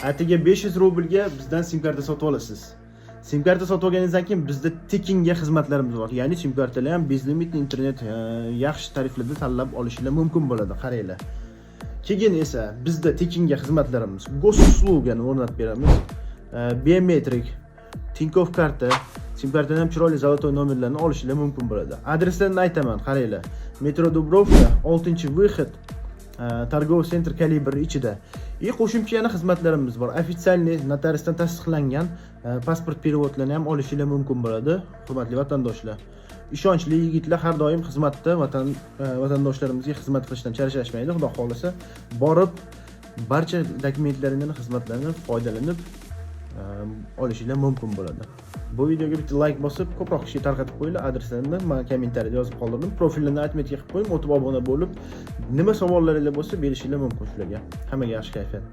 Atigi 500 rublga bizdan sim karta sotib olasiz. Sim karta sotib olganingizdan keyin bizda tekinga xizmatlarimiz bor. Ya'ni sim kartalar ham безлимитный internet, yaxshi tariflarda tanlab olishinglar mumkin bo'ladi, qaranglar. Keyin esa bizda tekinga xizmatlarimiz госуслуга ni o'rnatib beramiz. Biometrik, Tinkoff karta, sim kartadan ham chiroyli золотой nomerlarni olishinglar mumkin bo'ladi. Adreslarini aytaman, qaranglar. Metro Dubrovka, 6-выход, торговый центр Kalibr ichida. И qo'shimcha yana xizmatlarimiz bor. Официальный notariusdan tasdiqlangan pasport перевод larni ham olishinglar mumkin bo'ladi, hurmatli vatandoshlar. Ishonchli yigitlar har doim xizmatda, vatandoshlarimizga xizmat qilishdan charchashmaydi, xudo xohlasa. Borib barcha dokumentlarini, xizmatlarni foydalanib olishinglar mumkin bo'ladi. Bu videoga bitta layk bosib, ko'proq kishiga tarqatib qo'yinglar. Adreslarini man kommentariyada yozib qoldirdim. Profilini отметка qilib qo'ying, o'tib obuna bo'lib, nima savollaringlar bo'lsa, berishinglar mumkin shularga. Hammaga yaxshi kayfiyat.